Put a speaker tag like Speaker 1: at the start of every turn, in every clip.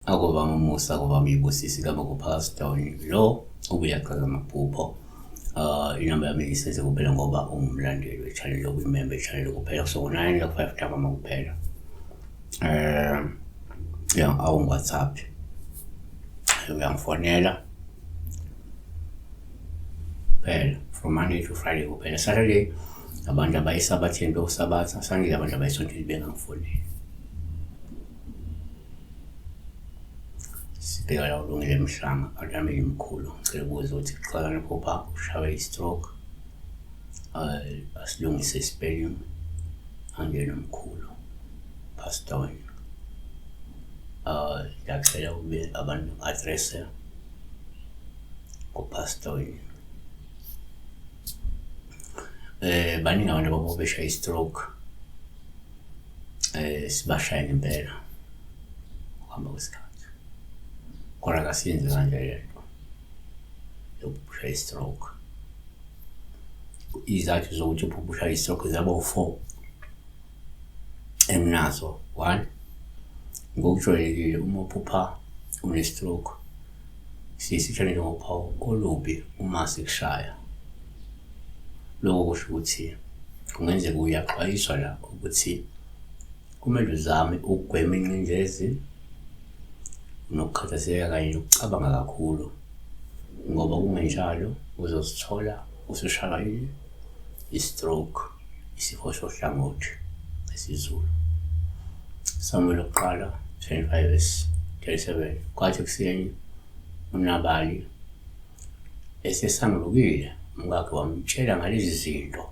Speaker 1: Akuvami umusa, akuvami ibusisi kama kuPastor lo ubuyachaza amaphupho. Inamba yami iseze kuphela ngoba ungumlandeli we-channel okuyimember ye-channel kuphela kusuka ngo-9 kuya ku-5 ntambama kuphela. Ya awungi-WhatsApp, uyangifonela kuphela from Monday to Friday kuphela. Saturday abantu abayisabatheni beyosabatha, Sunday abantu abayisontweni bengangifoneli. Sibheka la uLungile Mhlanga kaNtameni mkhulu. Ngicela ukubuza ukuthi kuqala niphupha ushawe i-stroke. Asilungise spelling angena mkhulu Pastor wena. Ngiyacela ukube abantu address kuPastor wena. Baningi abantu ababeshaye i-stroke. Sibashaye ngempela ukuhamba kwesikhathi. Kodwa kasiyenzi kanje le nto yokuphusha i-stroke. Izizathu zokuthi uphuphe ushaya i-stroke zaba u-four enginazo. One, ngokujwayelekile uma uphupha une-stroke siye sithole njengophawu olubi uma sikushaya. Lokho kusho ukuthi kungenzeka uyaxwayiswa la ukuthi kumele uzame ukugwema ingcindezi nokukhathazeka kanye nokucabanga kakhulu ngoba kungenjalo uzozithola usushaywa yini? I-stroke, isifo sohlangothi ngesiZulu. Samuel wokuqala 25 verse 37 kwathi ekuseni uNabali Esesangulukile, umkakhe wamtshela ngalezi zinto,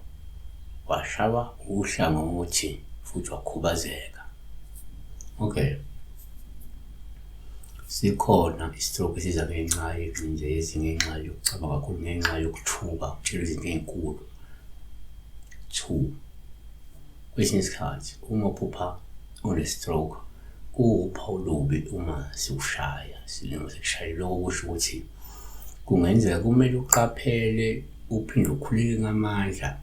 Speaker 1: washawa uhlangothi futhi wakhubazeka. Okay. Sikhona istroke esiza ngenxa yengcindezi, ngenxa yokucabanga kakhulu, ngenxa yokuthuka, ukutshelwa izinto ey'nkulu. Two, kwesinye isikhathi uma uphupha une-stroke kuwuphawu olubi uma sikushaya, noma sikushayile. Lokho kusho ukuthi kungenzeka kumele uqaphele uphinde ukhuleke ngamandla,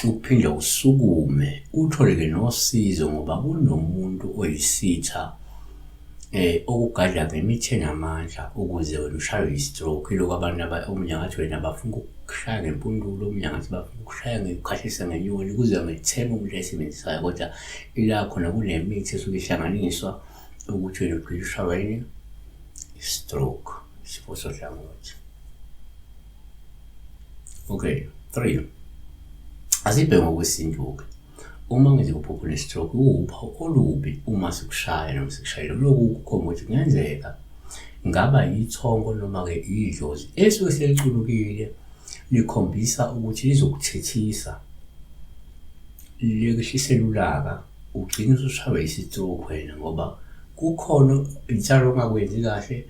Speaker 1: uphinde usukume uthole-ke nosizo ngoba kunomuntu oyisitha okugadla ngemithi enamandla ukuze wena ushaywe i-stroke. Yilokhu abantu omunye angathi wena bafuna ukukushaya ngempundulo, omunye angathi bafuna ukukushaya ngokukhahlisa ngenyoni, kuze ngethemba umuntu ayisebenzisayo kodwa ila khona kunemithi esuke ihlanganiswa ukuthi wena ugcine ushaywa yini? I-stroke, isifo sohlangothi. Okay, three. Asibheke ngokwesintu-ke. Uma ngenzeka uphupho ne-stroke kuwuphawu olubi uma sikushaya noma sikushayela. Lokhu kukhomba ukuthi kungenzeka ngaba yithongo noma-ke idlozi esuke selicunukile likhombisa ukuthi lizokuthethisa likwehlisele ulaka ugcine usushaywa istroke wena ngoba kukhona insalo ongakwenzi kahle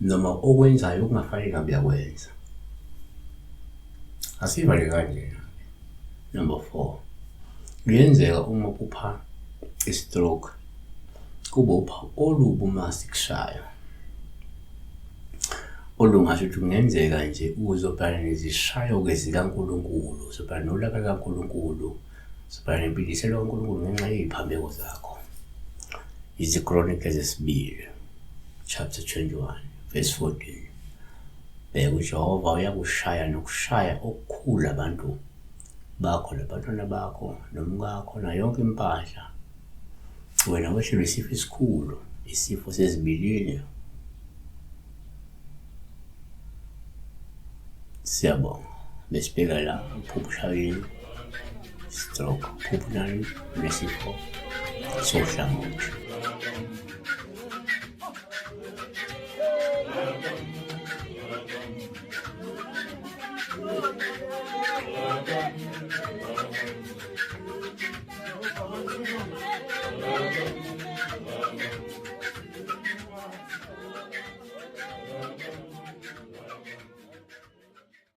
Speaker 1: noma okwenzayo okungafanele ngabe uyakwenza. Asivale kanjena. Number 4. Kuyenzeka uma uphupha i-stroke kube uphawu olubi uma sikushaya. Olungasho ukuthi kungenzeka nje uzobhekana nezishayo-ke zikaNkulunkulu, uzobhekana nolaka lukaNkulunkulu, uzobhekana nempindiselo kaNkulunkulu ngenxa yey'phambeko zakho. IziKronike zesibili, chapter 21, verse 14. Bheka uJehova uyakushaya nokushaya okukhulu abantu bakho nabantwana bakho nomkakho nayo yonke impahla. Wena wehlelwe isifo esikhulu, isifo sezibilini. Siyabonga. Besibheka la uphupha ushayile stroke, uphupha nani nesifo sohlangothi.